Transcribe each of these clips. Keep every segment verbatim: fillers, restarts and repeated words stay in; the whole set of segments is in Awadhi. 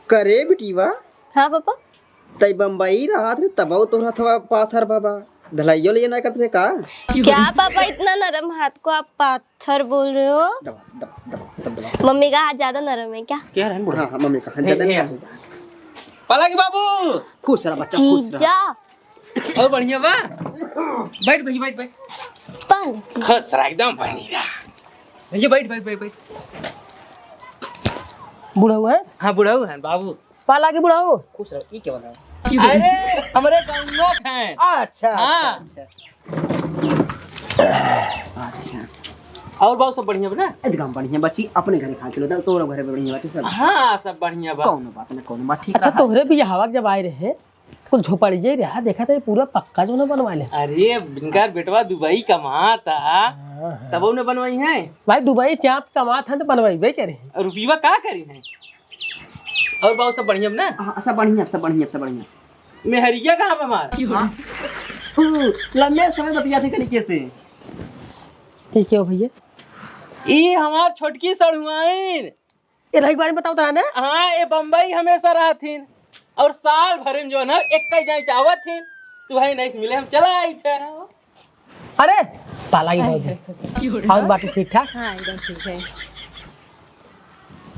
करे बिटिया। हाँ पापा। तई बम्बई रहत रहे तबौ तोर हथवा पाथर बाबा, धलैयो ले ना करते का? क्या पापा, इतना नरम हाथ को आप पाथर बोल रहे हो? दबा, दबा, दबा, दबा, दबा। मम्मी का हाथ ज्यादा नरम है क्या? क्या रहन बूढ़ा? हाँ, हाँ, मम्मी का हाथ ए, ज्यादा ए, नरम है। पालागी बाबू। खुश रह बच्चा, खुश रह। जीजा। और बढ़िया बा? बैठ भैया, बैठ, बैठ। पालागी। खुश रह, एकदम बढ़िया। भैया, बैठ, बैठ, बैठ, बैठ। बुढ़ऊ है? हाँ, बुढ़ऊ है बाबू। पालागी बुढ़ऊ। खुश रहो, ई क्या बता? अरे, हमरे गाँव के हैं। अच्छा, हाँ। अच्छा, अच्छा। अच्छा। और बाबू सब बढ़िया बा ना? एकदम बढ़िया बच्ची, अपने घरे खा के लो, तोरा घरे बढ़िया बाटे सब। हाँ, सब बढ़िया बा। कौनो बात ना, कौनो बात ठीक अच्छा, रहा। तोहरे बियाहवा के जब आए रहे, तो कुल झोपड़िया ही रहा, देखा था ये पूरा पक्का जो ना बनवा ले। अरे, इनका बेटवा दुबई कमाता, हाँ, हाँ। तब उन्हें बनवाई है। भाई, दुबई चाप कमात है तो बनवाई भाई करे। और रुपया का करी है? और बाबू सब बढ़िया बा ना? हाँ, सब बढ़िया, सब बढ़िया, सब बढ़िया। मेहरिया कहाँ बा हमार? हाँ? हम्म, लम्बे समय बतिया थे कनिके से। ठीक है भैया। ई हमार छोटकी सड़ुआइन। ए, रही बारे में बताओ तरा ने? हाँ, ए बम्बई हमेशा रहथिन। और साल भर में जो है ना, एक कई जाए चाहत थिन। तू भाई नहीं मिले, हम चला आई थे। अरे, पालागी भौजी। और बाकी ठीक ठाक? हाँ, एकदम ठीक है।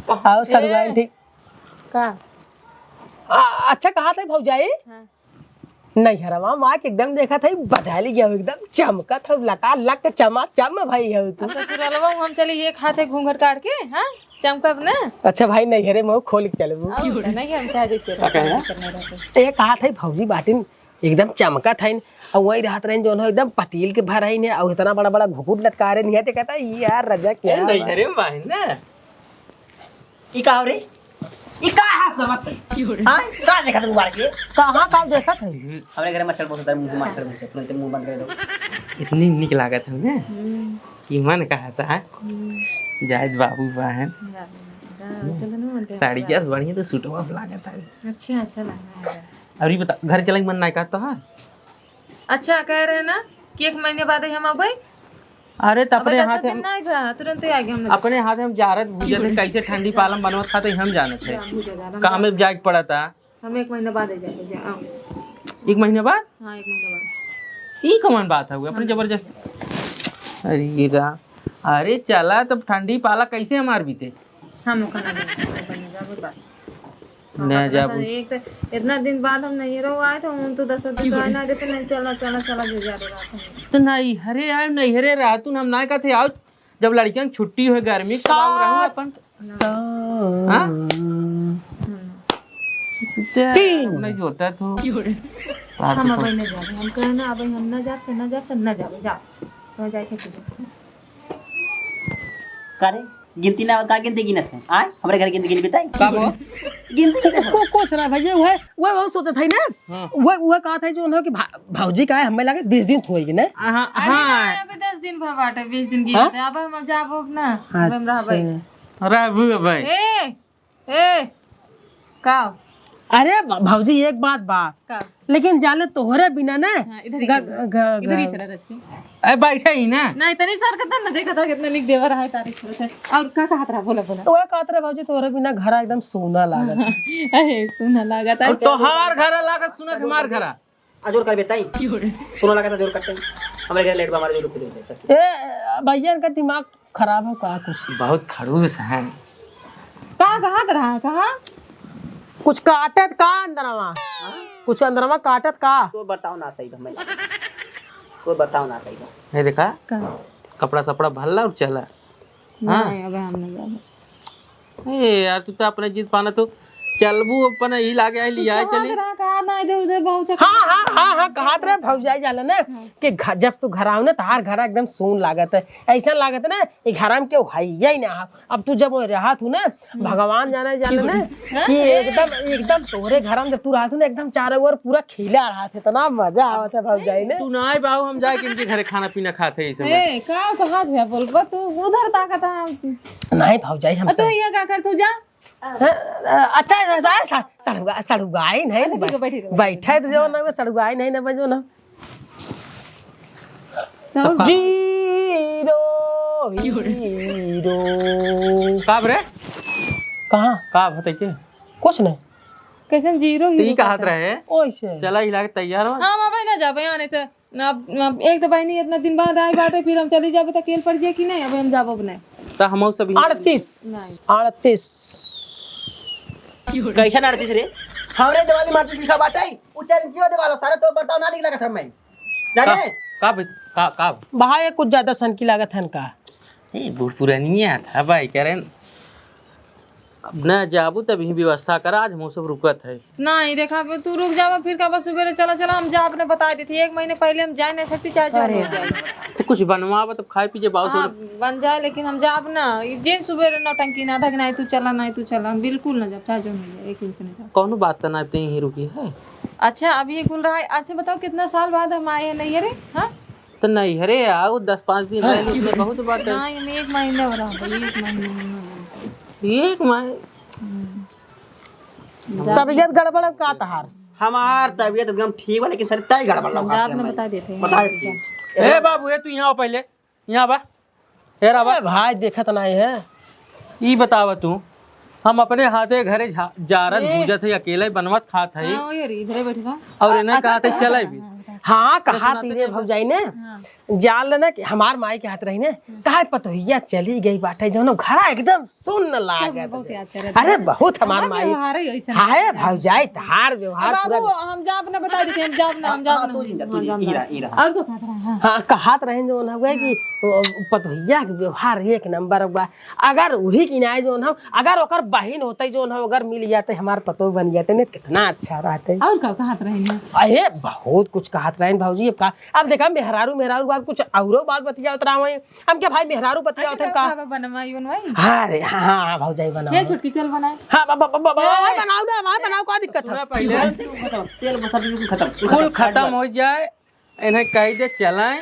और सड़ुआइन ए, ठीक? का? आ, अच्छा, कहा थे भौजाई? हाँ। नैहरवा माँ के एकदम देखा था, बदल गया हो, एकदम चमका था, लका लक चमा चम भाई हो तू। अब ससुरलवा हम चली ये खाते घूंघट काट के, हाँ? चमकब ना? अच्छा भाई, नैहरे में खोल के चलबू। और नहीं, हम चाहे जैसे का कहे? रहते, करना रहते। ए, कहा था भौजी बाटिन, एकदम चमका था, और वही रहत रहे जो एकदम पतील के भर है, और इतना बड़ा बड़ा घुघुट लटका रहे, नहीं आते कहता, "ये यार रजा क्या ए, बात?" नैहरे में बाहिन ना। ई का हो रे? ई का हाथ से बात है? हाँ? का देखत है मुबारक ये? कहाँ का देखत है? हमरे घरे मच्छर बहुत होता है, मुंह मच्छर बहुत होता है, मुंह बंद कर दो। इतनी निक लागत है ना हम्म। कि मन कहता है हम्म। जायद बाबू बहन। हाँ, चलो ना, मन तो साड़ी हमारा क्या बढ़िया तो सूटवा पे लागत है। अच्छा, अच्छा लगा है। अरे बता, घर चले के मन ना का तोहार? अच्छा, कह रहे ना कि एक महीने बाद ही हम अबे। अरे, त अबे अपने दस हाथ दिन हम, ना आइबा, तुरंते आगे हम। अपने हाथ हम जारत भूजत है, कैसे ठंडी पालम बनवत खाते हम जानत है। जा, भूजा जा, हम काम जा। में जाए के पड़ता। हम एक महीने बाद आ जाएंगे, जा, आओ। एक महीने बाद? हाँ, एक महीने बाद। ई कौन बात है, अपने हाँ। जबरदस्त। अरे, ये जा। अरे, चला, तब ठंडी पाला कैसे हमार बीते? हम ओकर ना जाबो, ओकर ना जाबो, बस। हम ना अपना जाबो। सा-, एक तो इतना दिन बाद हम नैहरो आए, तो हम तो दसो दिन चुप रहे रह। ना देते, नहीं, चला, चला, चला, जो जा रहा था। तो नैहरे आए, नैहरे रहतुन, हम ना कहते, आओ, जब लड़कियन के छुट्टी होए गर्मी के, तब आओ, रहू अपन। हाँ? हम्म। ते तीन। नहीं जोता तो। क्यों रे? रात हम को अबे ना जाबे, हम कहे ना, अबे हम ना जाब, तो ना जाब, तो ना जाबे, जाओ। तो जाए के कुछ। का रे? गिनती ना, का गिनती गिनत है? आय? हमरे घर गिनती गिन बिताई? का बो? गिनती गिनत है। को-, कुछ ना भैया, वह, वह, वह सोचत है ना? हाँ। वह, वह कहत है जो उन्हों की भा-, भौजी का है, हमें लगे बीस दिन होई ना? हाँ, अरे हाँ। ना, अबे दस दिन भर बाटे, बीस दिन गिनत हाँ? है। अब हम जाबो ना, अब हम रहबे। अच्छा। रहबू भाई। ए, ए, का? अरे ब-, भौजी, एक बात बा। का? लेकिन जाने तोहरे बिना ना हाँ, इधर ही ग-, चलो। ग-, इधर ही ग-, चला, रच के। ए, बैठे ही ना। ना, इतनी सरकत ना देखा था, कितना निक देवर है, तारीफ करत है। और का कहत रहा? बोला, बोला। तो वह कहत रहे, भौजी, तोहरे बिना घरा एकदम सूना लागत है। अरे, सूना लागत है। और तोहार घरा लागत सूना कि हमार घरा? अजोर कर बेताई। क्यों रे? सूना लागत है, जोर करते हैं। हमारे घर लेट बा, हमारे जोर खुद होते हैं। ए, भैया, इनका दिमाग खराब है का कुछ? बहुत खड़ूस है। का कहत रहा, कहा? कुछ काटत का अंदरवा? हाँ? कुछ अंदरवा काटत का? तो बताओ ना सही बा, मैं तो बताओ ना सही बा। नहीं देखा? का? कपड़ा सपड़ा भरला और चला। हाँ? नहीं, अबे हम नहीं जाबे। ए यार, तू तो अपने जिद पाना तो चलबू, अपन ही लागे आई लिया चली। कहा ना, इधर उधर बहुत चक्कर हाँ, हाँ, हाँ, हाँ, कहत रहे भौजाई जाले ना हाँ। कि घ-, जब तू घर आओ ना, तहार घर एकदम सून लागत है, ऐसा लागत है ना, ये घर में केहू है ही ना। अब तू जब वो रहत हूँ ना, हम्म। भगवान जाने, जाने ना हाँ, कि ए। एकदम, एकदम तोहरे घर में जब तू रहत हूँ ना, एकदम चारों ओर पूरा खिला रहत है, इतना मजा आवत है भौजाई ने। तू ना आए बाबू, हम जाके इनके घरे खाना पीना खाते हैं इस समय। ए, का कहत है बोलबा तू? उधर ताकत है। नहीं भौजाई, हम अ, तू सब ये का कर, तू जा। हाँ, अच्छा, अच्छा, अच्छा, सड़ुआ-, सड़ुआई नहीं, अच्छा, ठीक है, बैठी रहो। बैठे तो जो ना, वो सड़ुआई नहीं ना, बजो ना। तो का? जीरो हीरो। का बरे? कहाँ? का बताई के? कुछ नहीं। कैसन जीरो तो ई हीरो कहत कहत रहे। ओइसे। चला हिला के तैयार हो। हम अबे ना जाबे, यहाँ नहीं तो ना, अब एक तो बहिनी इतना दिन बाद आई बाटे, फिर हम चली जाबे तो अकेल पड़ जाए कि नहीं, अबे हम जाबो अब नहीं। तो हम सब अड़तीस। नहीं। अड़तीस। कैसन अड़तीस रे? हमरे दिवाली में अड़तीस लिखा बाटे। उ चल जियो दिवालो, सारे तोर बर्ताव ना निक लगत हमें। जाने? का, का, का, का? भाई, ये कुछ ज्यादा सनकी लागत हन का? ए, बूढ़ पुरानिया था भाई, करें। अब ना जाबू तब ही व्यवस्था करा, आज हम सब रुकत है। नहीं, देखा, अब तू रुक जावा, फिर का बस सुबेरे चला, चला, हम जा अपने बता देती। एक महीने पहले हम जा नहीं सकती, चाहे जो अरे। हो जाए। तो कुछ बनवावा, तब खाए पीजे बाबू हाँ, सब। बन जाए, लेकिन हम जाब ना। ये जे सुबेरे नौटंकी ना धक, नहीं तू चला, नहीं तू चला, हम बिल्कुल ना जाब, चाहे जो हो जाए, एक इंच नहीं जाब। कौनो बात तो ना, अब तो यहीं रुकी है। अच्छा, अब ये कुल रहा है। अच्छा बताओ, कितना साल बाद हम आए हैं नैहरे? हाँ? तो नैहरे आओ, दस पाँच दिन रह लो, उसमें बहुत बात है। हाँ, ये एक महीने हो रहा है, एक महीने हो रहा है। एक महीने? हम्म। तबीयत गड़बड़ है का तहार? हमार तबीयत एकदम ठीक बा, लेकिन सर तय गड़बड़ लगा रात में बता देते हैं। बता देते हैं। ए बाबू, ए तू यहाँ आओ पहले, यहाँ बा। ए रावा। ए भाई, देखत नहीं है। ई बतावा तू, हम अपने हाथे घरे झा-, जारत ए। भूजत है, अकेले बनवत खात है। हाँ, ओए रे, इधरे बैठ जा। और इन्हें अच्छा, कहा थे, अच्छा, चले भी। हाँ, हाँ, हाँ। हाँ, कहा सुनाते ती रे चलो। भौजाई ने, हाँ। जाल ना कि हमार माई के हाथ रही ने, हम्म। कहा पतोहिया चली गई बाटे, जौनो घरा एकदम सुन्न लागत बहुत है। याद करे अरे, थे। बहुत हमार हमार माई। व्यवहार ही ऐसा हाँ, है। भौजाई, तहार व्यवहार अब पूरा बाबू, हम जाब ना बता देते, हम जाब ना, हम हाँ, जाब हाँ, ना। तो जिन जा, तो हम जिन, जाब ई ना। रहा, ई रहा। और को कहत रहा, हाँ। हाँ, कहत रहे जौन हवे कि, हाँ। ओ, पतोहिया के व्यवहार एक नंबर बा। अगर वही किनाए जौन हो, अगर ओकर बहिन होते जौन हो, अगर मिल जाते, हमार पतोह बन जाते ने, कितना अच्छा रहते। और का कहत रहे हैं? अरे, बहुत कुछ कहत रहे भौजी। अब का, अब देखा, मेहरारू, मेहरारू बात कुछ औरो बात बतियावत रहा है। हम क्या भाई मेहरारू बतिया अच्छा, उठे का का? खावा बनवाई, बनवाई? हाँ रे, हाँ, हाँ, हाँ, भौजाई बनाओ। ये छोटकी चल बनाए। हाँ, ब-, ब-, ब-, ब-, ए! भाई बनाओ ना, भाई बनाओ, का दिक्कत सुना है? पहले। तेल खत्म, तेल मसाला बिल्कुल खत्म। कुल खत्म हो जाए, इन्हें कह दे चलाएं।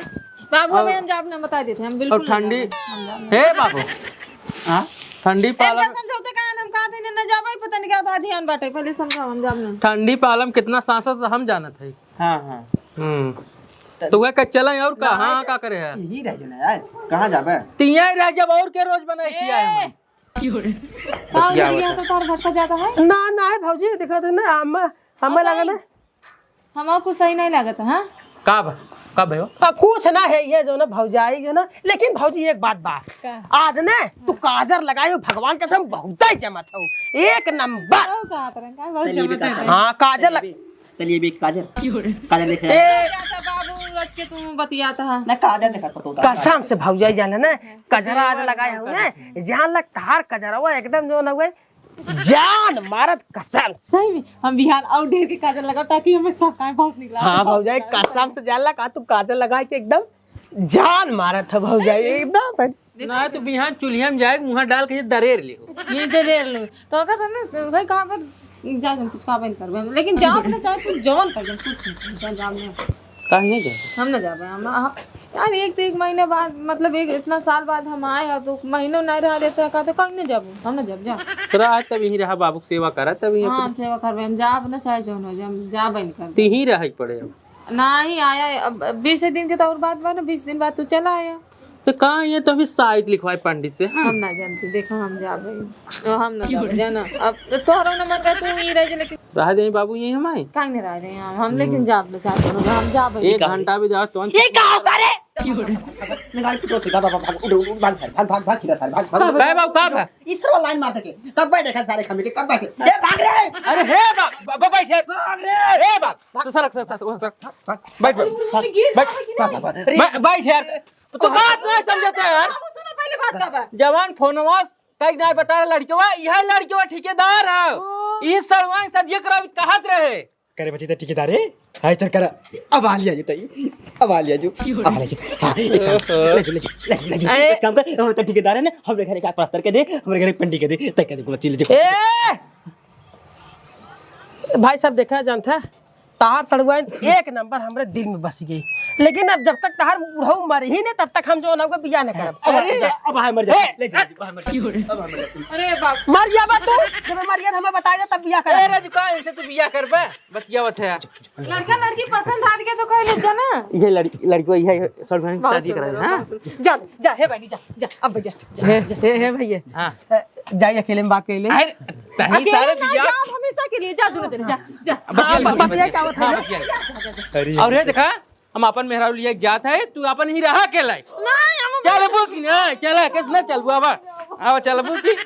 बाबू, और अबे हम जाब ना बता देते, हम बिल्कुल और नहीं ठंडी, जाब, हम जाब ना। हे बाबू, हाँ? ठंडी इनका पाला में समझौते का हम कहा थे ना जाबे, पता नहीं क्या था ध्यान बाटे, पहले समझाओ, हम जाब ना। ठंडी पाला में कितना सांसत हम जानत है। हाँ, हाँ। हम्म। त-, तो वह का चले और का? ना, हाँ, का करे है? यही रह जाना आज। कहाँ जाबे? तिया रह जब और के रोज बनाए ए! खिया है मन। का हो बतिया गया बता। तो तार भटका जाता है? ना, ना है भौजी, देखो तो ना, हम, हम और लगा कहीं? ना। हम कुछ सही नहीं लागत, हाँ? का बा? का भयो? आ, कुछ ना है, ये जो ना भौजाई जो ना, लेकिन भौजी एक बात बा। का? आज ना तू काजर लगायो, भगवान कसम बहुत ही जमत हो, एक नंबर। ओ, का तरह का बहुत चलिए भी जमत है। काजर। हाँ, काजर चलिए लग- भी। चलिए भी काजर। काजर देखे। ए, बाबू, रच के तुम बतियाता है। ना, काजर देखा तो, तो कसम से भौजाई जाने ना, कजरा आज लगाए हो ना, जान लग तार कजरवा एकदम जो ना हुए, जान मारत कसम से। सही में, हम बिहान और ढेर के काजर लगाओ ताकि हमें सब टाइम बहुत निकला। हाँ भौजाई, कसम से जान लग, का तू काजर लगाए के एकदम जान मारत है भौजाई, एकदम। ना, तू बिहान चूल्हिया में जाए, मुँह डाल के ये दरेर लिहो। ये दरेर लो। तो का था ना, तो भाई कहाँ पर जा, हम कुछ कहाँ पर करबे, लेकिन जाओ ना, चाहे तू जवन कर, कुछ नहीं, जा, जाओ ना। काहे नहीं जाए? हम ना जाबे, हम, हम, यार, एक तो एक महीने बाद, मतलब, एक इतना साल बाद हम आए, अब तो महीनों नहीं रह लेते, कहते, "कहीं नहीं जाबो, हम ना जाब, जा।" तो रहा, तब यहीं रहा, बाबू की सेवा करा, तब यहीं हाँ, पर हम सेवा करबे, हम जाब ना, चाहे जौन हो जाए, हम जाबे नहीं करबे। तो यहीं रहे के पड़े अब। नहीं आया, अब, अब बीस दिन के तो और बात बा ना, बीस दिन बाद तू चला आया। तो कहाँ ये तो अभी साइत लिखवाए पंडित से, हाँ? हम ना जानती, देखो हम जाबे। ओ, हम ना जाबे, जाना। अब तोहरो ना मन का तू ही रह जा, लेकिन रह दे बाबू, यही हम आए। काहे नहीं रह रहे हैं हम? हम लेकिन हम्म। जाब ना चाहते हो, हम जाबे। एक घंटा भी जाओ तो ये का हो सारे? निकाल के तो भाग, भाग, भाग, भाग, भाग, भाग, भाग, भाग, भाग, भाग, भाग, भाग, भाग। का बा? का बा, का बा? इस तरह लाइन मार सके। कब भाई देखा सारे खमीरे, कब भाई से? ए, भाग रे! अरे हे बा-, बा-, बा-, बैठ यार। भाग रे! ए बा-, भाग। सरक, सरक, सरक, सरक। भाग, भाग। बैठ, बैठ। अरे, वो गिर बैठ। जाएगा कि नहीं? भाग, भाग, भाग। रे! बै-, बैठ यार। तू बात नहीं समझता यार। बाबू, सुनो पहले बात का बा। जवान फोनवा कई ना बता रहा लड़कवा, यह लड़कवा ठेकेदार है। ओ। ई सड़वाई सदिया करावित कहत रहे। करे बची त ठेकेदार है। हाय चल कर। अब आ लिया जो तई। अब आ लिया जो। अब आ लिया जो। हाँ, एक काम कर। ले जो, ले जो, ले जो, ले जो। अरे। एक काम कर। हम तो ठेकेदार है ना, हमरे घरे का प्लास्टर के दे, हमरे घरे पंडी के दे, तय कर दे, बोला, ले जो। ए! भाई साहब, देखा जानत है, तहार सड़ुआइन एक नंबर हमरे दिल में बस गई, लेकिन अब जब तक तहार बुढ़ऊ मर ही नहीं, तब तक हम जो ना बियाह न करब। अरे, अब हाय मर जा, ए, ले जा, अब हाय मर जा, अब हाय मर जा। अरे बाप। मर जाबा तू, जब मर गया तो हमें बताएगा तब बियाह ए, करब। राजू, का इनसे तू बियाह करबे? बतियावत है। लड़का लड़की पसंद आ गया तो कह ले जाना। ये लड़की, लड़की वही है, सड़ुआइन बहुत शादी सुंदर, कराई, हाँ? बहुत सुंदर। जा, जा, हे बहनी, जा, जा, अब जा, जा, हे, जा। हे, हे भैया। हाँ। अ, जाई अकेले में बात कइले। अरे, तनी अकेले सारे ना बिया। जा, हमेशा के लिए जा, दोनों जने, जा, जा। बतिया हाँ, ली, बतिया बतिया। क्या होता है? हाँ, बतिया ली। अरे, और ये देखा, हम अपन मेहरारू लिए जात है, तू अपन ही रहा अकेला। नहीं, हम चलबू कि ना? चला, कैसे ना चलबू? आवा, आवा, चलबू कि?